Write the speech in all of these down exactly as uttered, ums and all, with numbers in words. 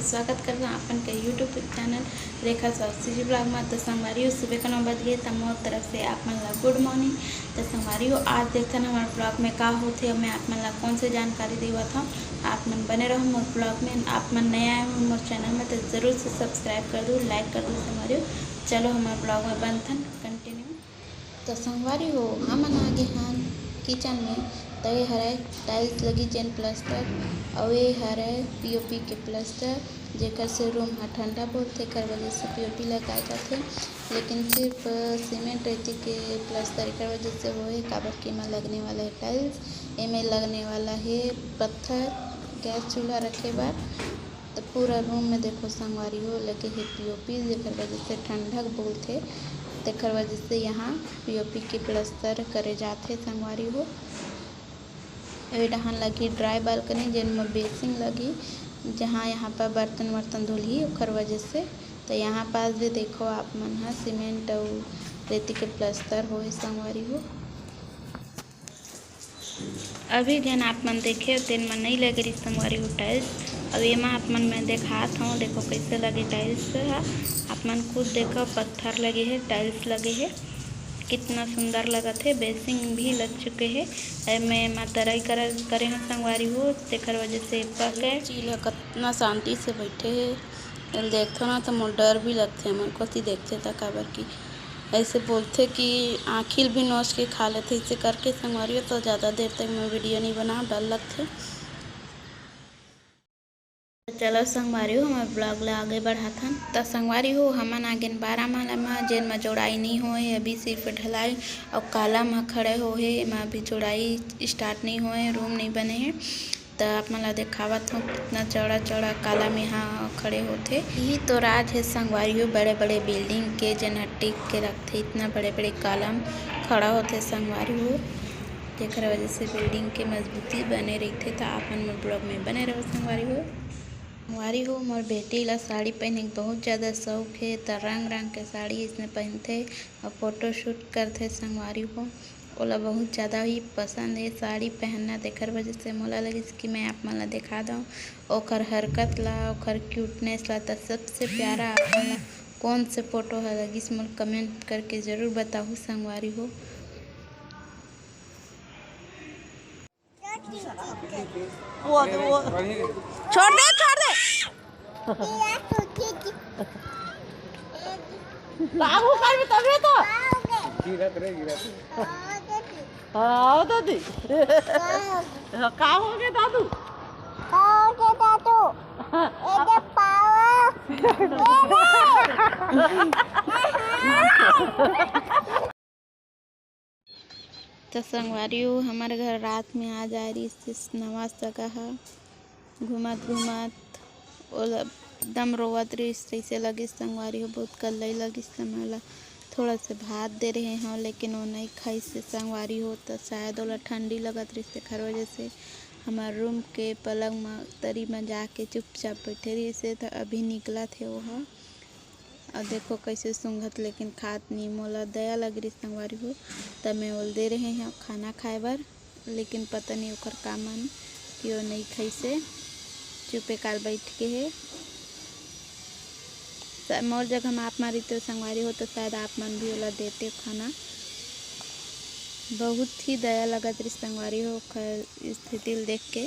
स्वागत करथन आपन के YouTube चैनल रेखा स्वास्थ्य जी ब्लॉग में। तो संगवारी हो, सुबह के नौ बज गए, तो मोर तरफ से आप मन ला गुड मॉर्निंग। तो संगवारी हो, आज देखथन हमारे ब्लॉग में का होथे, मैं आप मन ला कौन से जानकारी देवत हूँ। आप मन बने रहो मोर ब्लॉग में। आप मन नया आए हो मोर चैनल में, तो जरूर से सब्सक्राइब कर दो, लाइक कर दो संगवारी हो। चलो हमारे ब्लॉग में बनथन कंटिन्यू। तो संगवारी हो, हमन आगे हन किचन में। तो ये हरे टाइल्स लगी जेन प्लास्टर, अउ ये हरे पीओपी के प्लास्टर, जेकर से रूम ह ठंडा बोलथे, एकर वजह से पीओपी लगाए जाथे। लेकिन सिर्फ सीमेंट रेती के प्लास्टर एकर वजह से होए, काबर कि एमा लगने वाला है टाइल्स, एमे लगने वाला है पत्थर गैस चूल्हा रखे बर। तो पूरा रूम में देखो संगवारी हो लगे हे पीओपी, जेकर वजह से ठंडक बोलथे, तेकर वजह से यहाँ पीओपी के प्लास्टर करे जाथे संगवारी हो। ए डहान लगी ड्राई बालकनी, जेन में बेसिन लगी, जहाँ यहाँ पर बर्तन वर्तन धुलही ओकर वजह से। तो यहाँ पास भी देखो आप मन ह सीमेंट अउ रेती के प्लास्टर होए संगवारी हो। अभी जेन आप मन देखे तेन मन नहीं लगे रहिस संगवारी हो टाइल्स। अब एमा आप मन मैं देखात हूँ, देखो कैसे लगे टाइल्स ह। आप मन खुद देखो, पत्थर लगे है, टाइल्स लगे है, कितना सुंदर लगत है। बेसिन भी लग चुके है। एमे एमा तरई करे करे हूँ संगवारी हो, तेकर वजह से पक गए। चील ह कतना शांति से बैठे है। एल देखथव ना, तो मोर डर भी लगथे, हमर कोती देखथे, त काबर कि ऐसे बोलथे कि आँखी ल भी नोच के खा लेथे। इसे करके संगवारी हो, तो ज़्यादा देर तक मैं वीडियो नहीं बनाव, डर लगथे। तो चलो संगवारी हो, हमर ब्लॉग ला आगे बढ़ाथन। तो संगवारी हो, हमन आगेन बारह माला म, जेन म जोड़ाई नहीं होए, अभी सिर्फ ढलाई अउ कालम ह खड़े होए, एमा अभी जोड़ाई स्टार्ट नहीं होए, रूम नहीं बने हे। त आप मन ला देखावत हूँ, कितना चौड़ा चौड़ा कालम यहाँ खड़े होथे। यही तो राज है संगवारी हो, बड़े बड़े बिल्डिंग के, जेन ह टिक के रखथे, इतना बड़े बड़े कालम खड़ा होथे संगवारी हो, जेकर वजह से बिल्डिंग के मजबूती बने रहिथे। त आप मन मोर ब्लॉग में बने रहो संगवारी हो। संगवारी हो, मोर बेटी ला साड़ी पहने के बहुत ज़्यादा शौक है, त रंग रंग के साड़ी इसने पहनथे अउ फोटोशूट करथे संगवारी हो। ओला बहुत ज़्यादा ही पसंद हे साड़ी पहनना, तेकर वजह से मोला लगिस कि मैं आप मन ला देखा दंव ओकर हरकत ला, ओकर क्यूटनेस ला। त सबसे प्यारा आप मन ला कौन से फोटो ह लगिस, मोला कमेंट करके ज़रूर बताहू संगवारी हो। वो, वो, छोड़ दे, छोड़ दे। बाबू कर भी तबे तो। गिरत रे, गिरत। हाँ, आओ दादी। हाँ, का हो गया दादू? का हो गया दादू? ये दे पावा। तो संगवारी हो, हमर घर रात में आ जाए रहिस नवा सगा ह। घूमत घूमत ओला एकदम रोवत रहिस, तइसे लगिस संगवारी हो, बहुत कल्लई लगिस। त मैं ओला थोड़ा से भात दे रहे हव, लेकिन वो नहीं खाइस संगवारी हो, त शायद ओला ठंडी लगत रहिस, तेखर वजह से हमर रूम के पलंग म, तरी म जाके चुपचाप बैठे रहिस हे। त अभी निकलत हे ओहा। अउ देखो कइसे सूंघत, लेकिन खात नहीं। मोला दया लग रही संगवारी हो, त मैं ओला दे रहे हव खाना खाए बर, लेकिन पता नहीं ओकर का मन कि वो नहीं खाइसे, चुपे काल बैठ के हे। स-, मोर जगह म आप मन रहिते संगवारी हो, तो शायद आप मन भी ओला देते खाना। बहुत ही दया लगत रही संगवारी हो ओकर स्थिति ल देख के।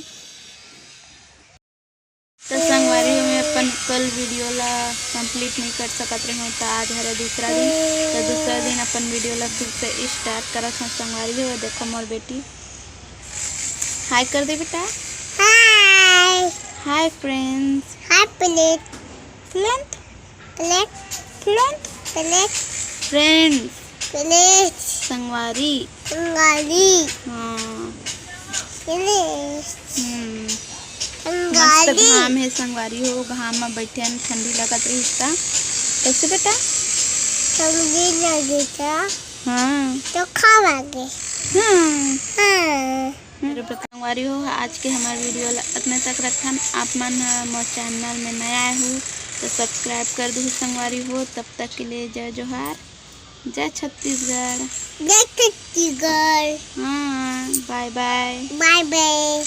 तो संगवारी हो, मैं अपन कल वीडियो ला कंप्लीट नहीं कर सकत रहे हूँ, तो आज हरे दूसरा दिन, तो दूसरा दिन अपन वीडियो ला फिर से स्टार्ट करत हूँ संगवारी हो। देखो मोर बेटी, हाय कर दे बेटा। Hi. Hi friends. Hi plate. Friend. Plate. Friend. Plate. Friends. Plate. संगवारी। संगवारी। हाँ। प्लेट। हम्म। मस्त संगवारी। घाम हे संगवारी हो, घाम में बैठे हन, ठंडी लगत रहिस त। कैसे बेटा? ठंडी लगे त। हाँ। तो खावागे। हाँ। हाँ। मेरे संगवारी हो, आज के हमार वीडियो ला अतने तक रखन। आप मन ह मोर चैनल में नया आए हो तो सब्सक्राइब कर दू संगवारी हो। तब तक के लिए जय जोहार, जय छत्तीसगढ़। जय छत्तीसगढ़। हाँ, बाय बाय। बाय बाय।